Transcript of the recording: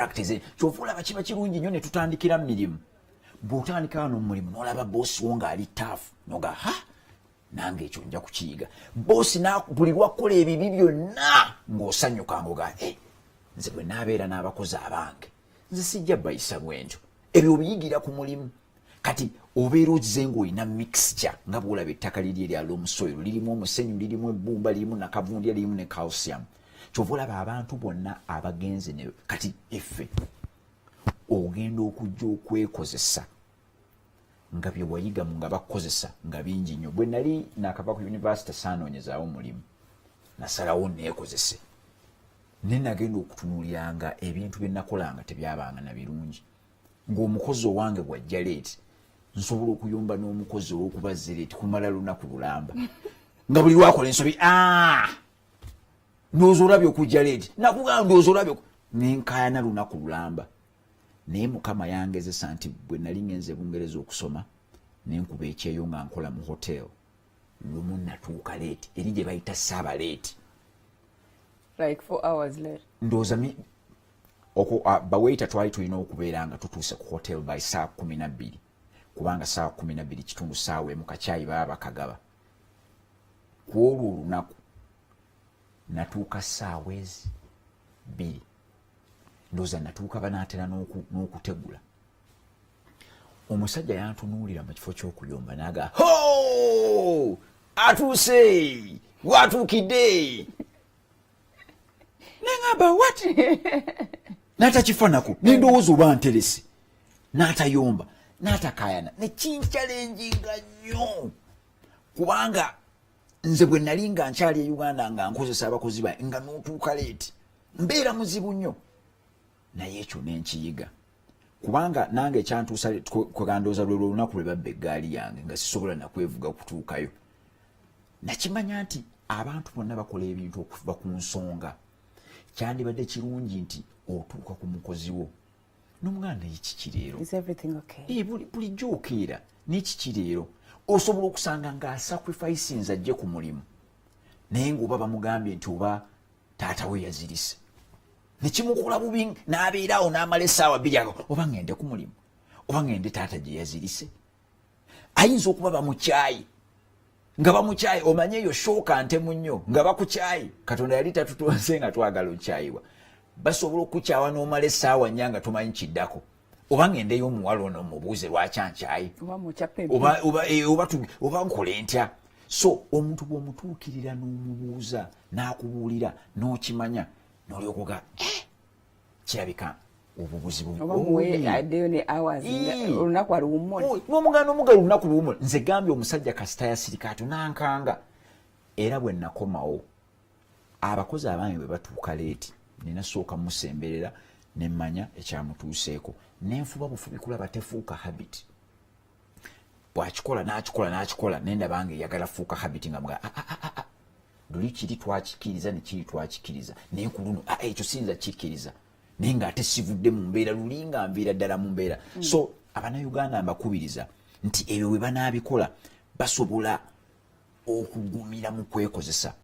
Characters, kyova olaba kiba kirungi nnyo ne tutandikira mu mirimu. Bw'otandika wano mu mulimu n'olaba bosi wo ng'ali tough, noga, "Ha, nange ekyo nja kukiyiga." Bosi buli lwakukola ebibi byonna ng'osanyuka, ngoga, "Eh, nze bwe naabeera n'abakozi abange, nze sijja bayisa bwentyo." Ebyo obiyigira ku mulimu. Kati obeera ogize ng'olina mixture, nga bwolaba ettaka liri erya loam soil, lirimu omusenyu, lirimu ebbumba, lirimu nakavundya, lirimu ne calcium. Kyova olaba abantu bonna abagenze ne kati effe ogenda okujja okwekozesa nga bye wayigamu nga bakukozesa nga bingi nnyo. Bwe nali nakava ku university, saanoonyezaawo mulimu, nasalawo neekozese, ne nagenda okutunuuliranga ebintu bye nakolanga tebyabanga na birungi. Ng'omukozi owange bw'ajja late, nsobola okuyomba n'omukozi olw'okuba azze late kumala lunaku lulamba, nga buli lwakola ensobi, "Ah, ndowooza olabye okujja late, nakugamba, ndowooza olabye." Nenkayana lunaku lulamba. Naye Mukama yangezesa nti bwe nali ngenze Bungereza okusoma, nenkuba ekyeyo nga nkola mu hotel, lumu natuuka late eri gye bayita saaba late. Like 4 hours late. Ndowooza bawaiter twali tulina okubeera nga tutuuse ku hotel by saa 12, kubanga saa 12 kitundu, saawa 1, kakyayi baba bakagaba. Ku olwo olunaku natuuka saawa ezi 2, ndowooza natuuka banaatera n'okutegula. Omusajja yantunuulira, mu kifo ky'okuyomba naga, "Ho, atuuse, watuukidde." Neŋamba, "What?" N'atakifanako, nendowooza oba nterese, n'atayomba, n'atakayana. Nekinchallenginga nnyo, kubanga nze bwe nali nga nkyali e Uganda nga nkozesa abakozi bange, nga n'otuuka late mbeera muzibu nnyo. Naye ekyo nenkiyiga, kubanga nange ekyantuusa kwegandooza lwe lwolunaku lwe babba eggaali yange nga sisobola nakwevuga kutuukayo. Nakimanya nti abantu bonna bakola ebintu okuva ku nsonga. Kyandibadde kirungi nti otuuka ku mukozi wo n'omuganda, "Ekiki leero?" Is everything okay? Eh, bulijjo okeera n'ekiki leero? Osobola okusanga ng'asacrificinze ajje ku mulimu, naye ng'oba bamugambye nti oba taata we yazirise, nekimukola bubi, n'abeeraawo n'amala essaawa 2 ago, oba ŋŋende ku mulimu oba ŋŋende taata gye yazirise. Ayinza okuba bamukyayi, nga bamukyayi. Omanye eyo shooka ntemu nnyo nga bakukyayi. Katonda yali tatutonze nga twagala okyayibwa. Basobola okukyawa n'omala essaawa 4 nga tomanyi kiddako, oba ŋŋendeyo omuwala ono mubuuze lwaki ankyayi, Oba mukyapa. oba nkole ntya. So omuntu bw'omutuukirira n'omubuuza n'akubuulira n'okimanya, n'olyokoga, "Eh, kirabika obwo buzibu." Oba muwe addeyo ne hours olunaku aluwummule. N'omuganda omugala olunaku luwummule. Nze gambye omusajja kasita yasirika atyo nankanga. Era bwe nakomawo, abakozi abange bwe batuuka late, nina sooka musemberera nemmanya ekyamutuuseeko, nenfuba bufubi kulaba tefuuka habit. Bwakikola nakikola nakikola, nendaba nga eyagala fuuka habit, nga muga, "Ah, ah, ah, ah, luli kiri twakikiriza nekiri twakikiriza, naye ku luno, ah, ekyo siyinza kikkiriza." Naye ngaate sivudde mu mbeera luli, nga nviira ddala mu mbeera. So Abannayuganda mbakubiriza nti ebyo bwe banaabikola, basobola okugumira mu kwekozesa.